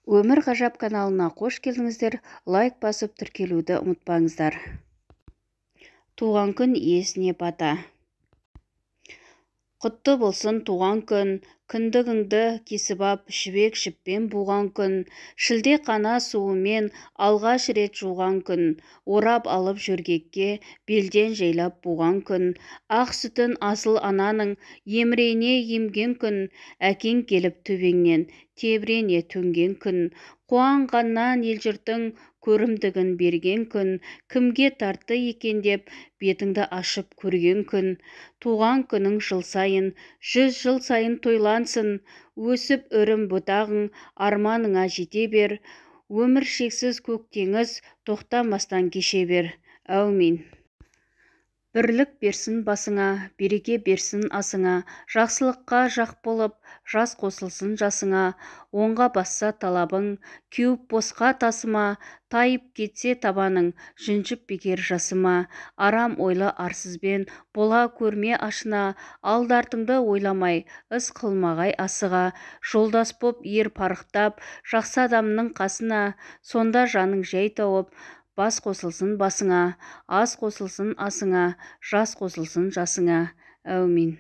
Өмір ғажап каналына қош келдіңіздер. Лайк басып тіркелуді ұмытпаңыздар. Туған күн иесіне бата. Құтты болсын туған күн, кіндігіңді кесіп ап, жібек жіппен буған күн, шілдехана суымен алғаш рет жуған күн, орап алып жөргекке, белден жайлап буған күн, ақ сүтін асыл ананың емірене емген күн, әкең келіп төбеңнен тебірене төнген күн, қуанғаннан ел-жұртың көрімдігін берген күн, кімге тартты екен деп бетіңді ашып көрген күн, туған күнің жыл сайын, 100 жыл сайын тойлансын, өсіп үрім бұтағың арманыңа жете бер, өмір шексіз көк теңіз тоқтамастан кеше бер. Әумин. Бірлік берсін басыңа, береке берсін асыңа, жақсылыққа жақ болып, жас қосылсын жасыңа, оңға басса талабың, кеуіп босқа тасыма, тайып кетсе табаның, жүнжіп бекер жасыма, арам ойлы арсызбен бола көрме ашына, алды-артыңды ойламай, іс қылмағай асыға, жолдас боп ер парықтап, жақсы адамның қасына, сонда жаның жай тауып, бас қосылсын басыңа, ас қосылсын асыңа, жас қосылсын жасыңа. Әумин.